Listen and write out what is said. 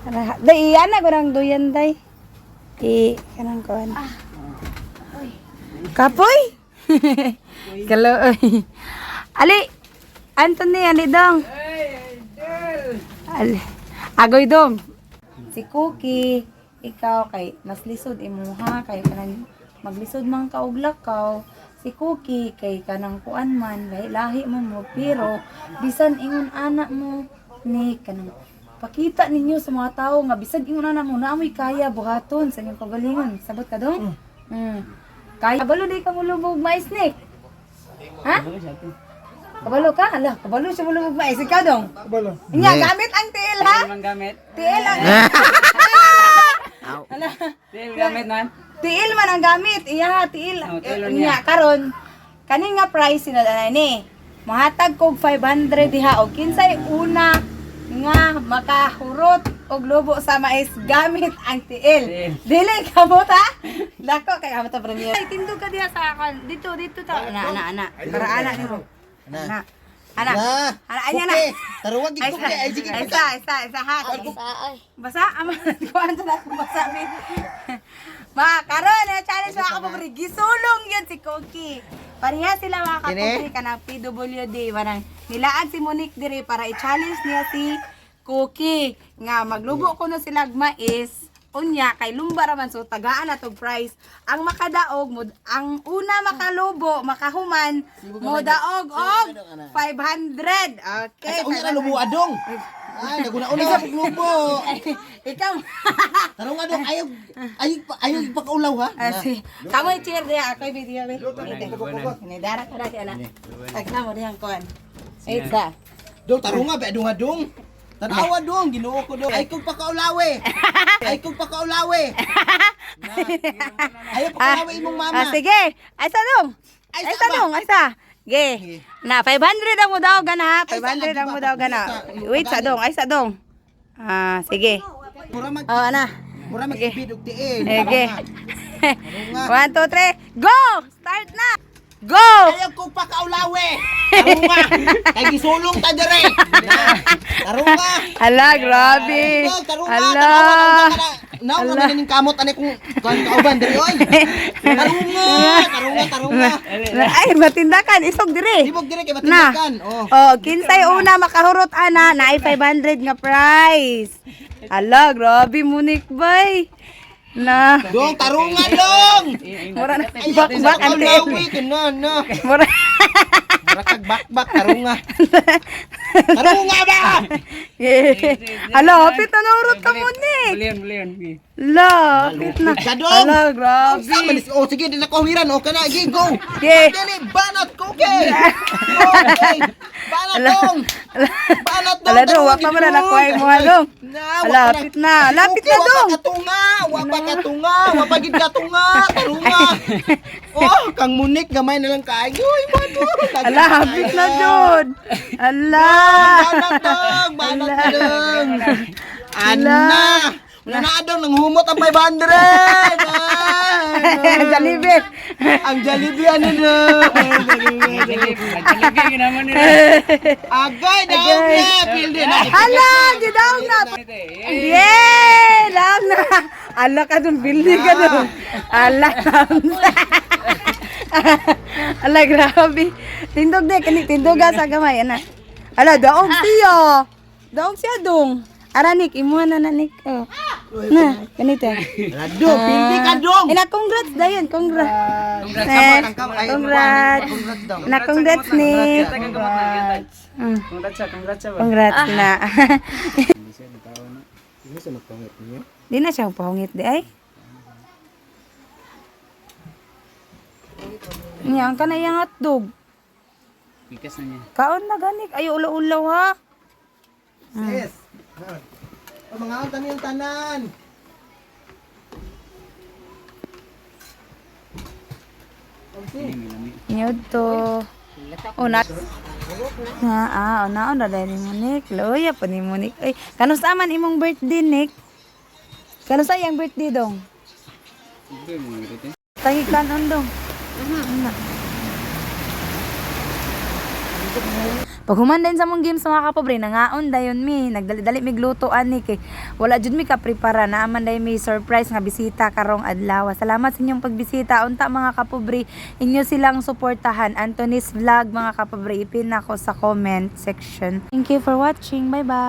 Day, ana ko nang duyan, day. I, kanang kuan. Kapoy? Kaloy. Ali, Anthony, ali dong. Ali. Agoy dong. Si Cookie, ikaw kay mas lisod imuha kay kanang maglisod man ka og lakaw. Si Cookie kay kanang kuan man, lahi, lahi man mo, pero bisan ingon ana mo ni kanang pakita ninyo sa mga tao nga bisan ingon ana mo naamoy kaya buhaton sa inyong kagalingon. Sabot ka dong? Kaya kabalo di ka mulubog mais, Nick. Ha? Kabalo ka? Ala, kabalo siya mulubog mais. Ikaw dong? Kabalo. Nya, gamit ang tiil ha? Ang gamit. Tiil ang... Ala. Tiil gamit man. Tiil man ang gamit. Iya, tiil. Oh, tiil Eh, niya. Nya, karon kani nga price sila ni. Mahatag kog 500 diha og kinsay una nga makahurot og lubo sa mais gamit ang tiil. Tiil. Dili kamot ha? Dako kay kamot ta premier. Ay, tindog ka diha sa akin. Dito dito ta. Ana ana ana. Para ana nimo. Ana. Ana. Na. Ana anya na. Kuki. Taruwag gid Ay, kuki. Ay sige. Ay, isa, isa, isa, ha? Basa, ama, kuhan na ako basa, mi. Ma, karon na challenge mga kapupri. Gisulong yun si Koki. Pareha sila mga kapupri kanang PWD. Manang nilaag si Monique dire para i-challenge niya si Koki nga maglubo ko na sila mais. Unya kay lumba ra man, so tagaan na tog price. Ang makadaog mo, ang una makalubo, makahuman mo daog og 500. Okay. Ay, sa unya na lubo adong. Ay, naguna-una sa paglubo. Ikaw. Tarong adong ayaw ayaw ayaw pakaulaw ha. Ah, si. Kamu cheer dia, ako video be. Ini dara ka na ana. Tagna mo diyang kon. Isa. Dong tarunga ba adong adong. Tanawa dong, Ginoo ko dong. Ay kong pakaulawe. Ay kong pakaulawe. Na. Ayaw pakaulawe imong mama. Ah, sige. Ay sa dong. Ay, Ay sa sa ba? dong, ay sa. Ge. Na 500 ang mo daw gana ha. Ay, sa, 500 ang mo di ba? daw gana. Wait sa dong, ay sa dong. Ah, sige. Mura mag Oh, ana. mura mag ibid og tiil. Sige. Tarunga. 1 2 3, go! Start na. Go! Ayaw kong pakaulawe. Tarunga. Kay gisulong ta dire. Na. Tarunga. Ala, grabe. Dong, tarunga. Ala. Tanawa na Naw kami na ning kamot ani kung kuan kauban diri oy. Tarunga, tarunga, tarunga. Ay, matindakan. Isog dire. Libog dire kay Na. matindakan. Oh. Oh, kinsay una makahurot ana, naay 500 nga prize. Ala, grabe Monique bay. Na. Dong, tarunga dong. Mura na Ayaw bak kong bak ang tiil. pakaulawe kana na. Mura. Mura kag bakbak tarunga. Tarunga ba? Ala, hapit na nahurot ka Monique. Bulion, bulion. Ala, hapit na. Ka dong. Ala, grabe. Sa man is- oh sige di na ko huwiran oh kana gi go. Ge. Dili banat ko kay. Okay. Banat dong. Banat dong. Ala, dong, wa pa man na nakuha yung mga dong. Na, Ala, lapit na. Lapit na, dong. Wa pa katunga, wa pa katunga, wa pa gid katunga, tarunga. Oh, kang munik gamay na lang kaay. Uy, mano. Ala, hapit na jud. Ala. Banat dong, banat dong. Ana. Wala na dong nang humot ang 500. Ah. Jollibee. Ang Jollibee ano dong. Jollibee naman nila. Agay daw na, pildi na. Ala, gidaw na. Yeah, daw na. Ala ka dun, building ka dun. Ala. Ala, grabe. Tindog de, kani tindog sa gamay ana. Ala, daog siya. Daog siya dong. Ara Nick, imuha na na Nick. Oh. Na, kanite. Rado, pildi ka dong. Ina, congrats dayon, congrats. Congrats. Congrats. Congrats daw. Na, congrats Nick. Congrats. Mm, Congrats siya, congrats siya ba? Congrats na. Di na siya pahungit di ay. Niya, ang kanayang hotdog. Pikas na niya. Kaon na ganik. Ay, ulaw-ulaw ha. Yes. O mga ang tanan tanan. Nyod to. Una. Na, ah, una, una dahil ni Monique. Loya pa ni Monique. Ay, kanusa man imong birthday, Nick? Kanusa iyang birthday dong? Tangi kanon dong. Ana. Pag human din sa mong games, mga kapobre, nangaon dayon mi, nagdali-dali mig luto ani kay wala jud mi kaprepara, naa man day mi surprise nga bisita karong adlaw. Salamat sa inyong pagbisita. Unta, mga kapobre, inyo silang suportahan. Anthony's Vlog, mga kapobre, ipin ako sa comment section. Thank you for watching. Bye bye.